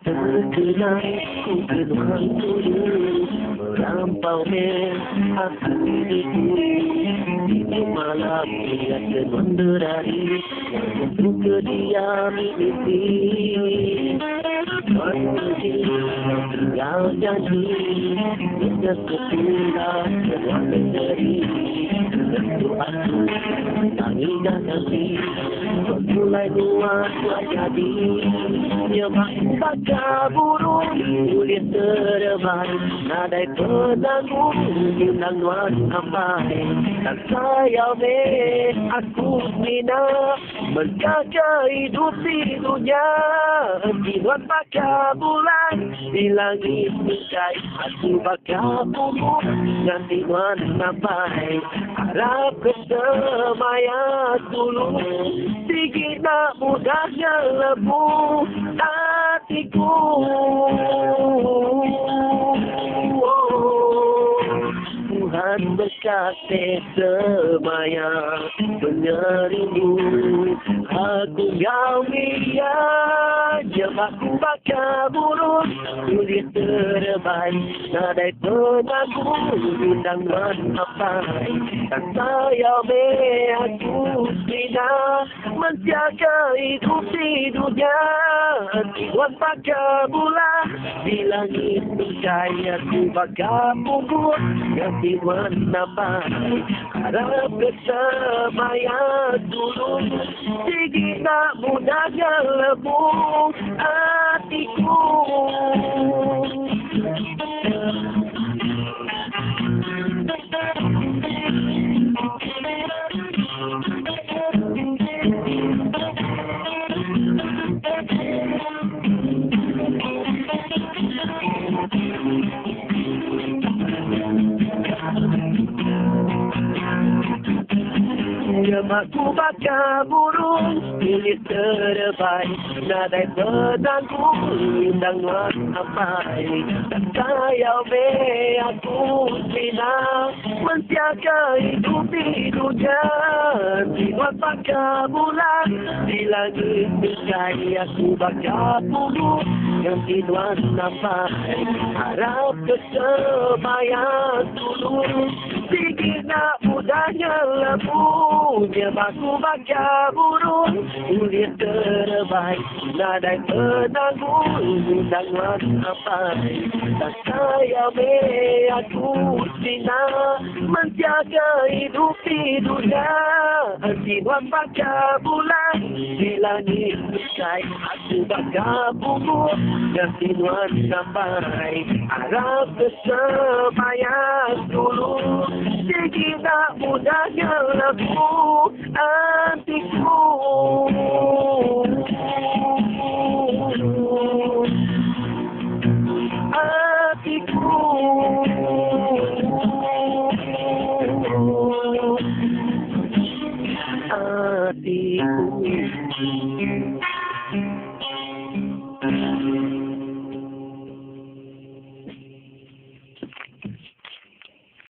Terkenang ku ke nuan dulu Merampau meh aku ditu Tiap malam ingat ke nuan berari Ngantung ku ke diam mimpi Nuan pergi tinggal janji Ingat ke pula ke nuan negeri Tentu aku ngiga ganti Begulai nuan tua jadi Nyema baka burung ulih terebai Nadai penanggul ngundang nuan ambai Tang sayau meh aku semina Menggaga idup di dunya Enti nuan baka bulan di langit mingkai Aku baka punggung nganti nuan nampai Arap ke semaya dulu Sigi enda mudah ngelebu atiku. Tuhan berkati semaya pengerindu aku enggau iya Jemah ku baka burung ulih terebai nadai penanggul ngundang nuan apai Tang sayau meh aku semina mensia ke idup di dunya Enti nuan baka bulan di langit mingkai aku baka punggur nganti nuan nambai Arap ke semaya dulu sigi enda mudah ngelebu atiku. Nyema ku baka burung ulih terebai Nadai penanggul ngundang nuan ambai Tang sayau meh aku semina Mensia ke idup di dunya Enti nuan baka bulan di langit mingkai Aku baka punggung nganti nuan nampai Arap ke semaya dulu Sigi enda mudah nyelebu Nyema ku baka burung ulih terebai Nadai penanggul ngundang nuan ampai Tang sayau meh aku semina Mensia ke idup di dunya Enti nuan baka bulan di langit mingkai Aku baka punggung nganti nuan nambai Arap ke semaya dulu Sigi enda mudah ngelebu atiku. Atiku. Atiku.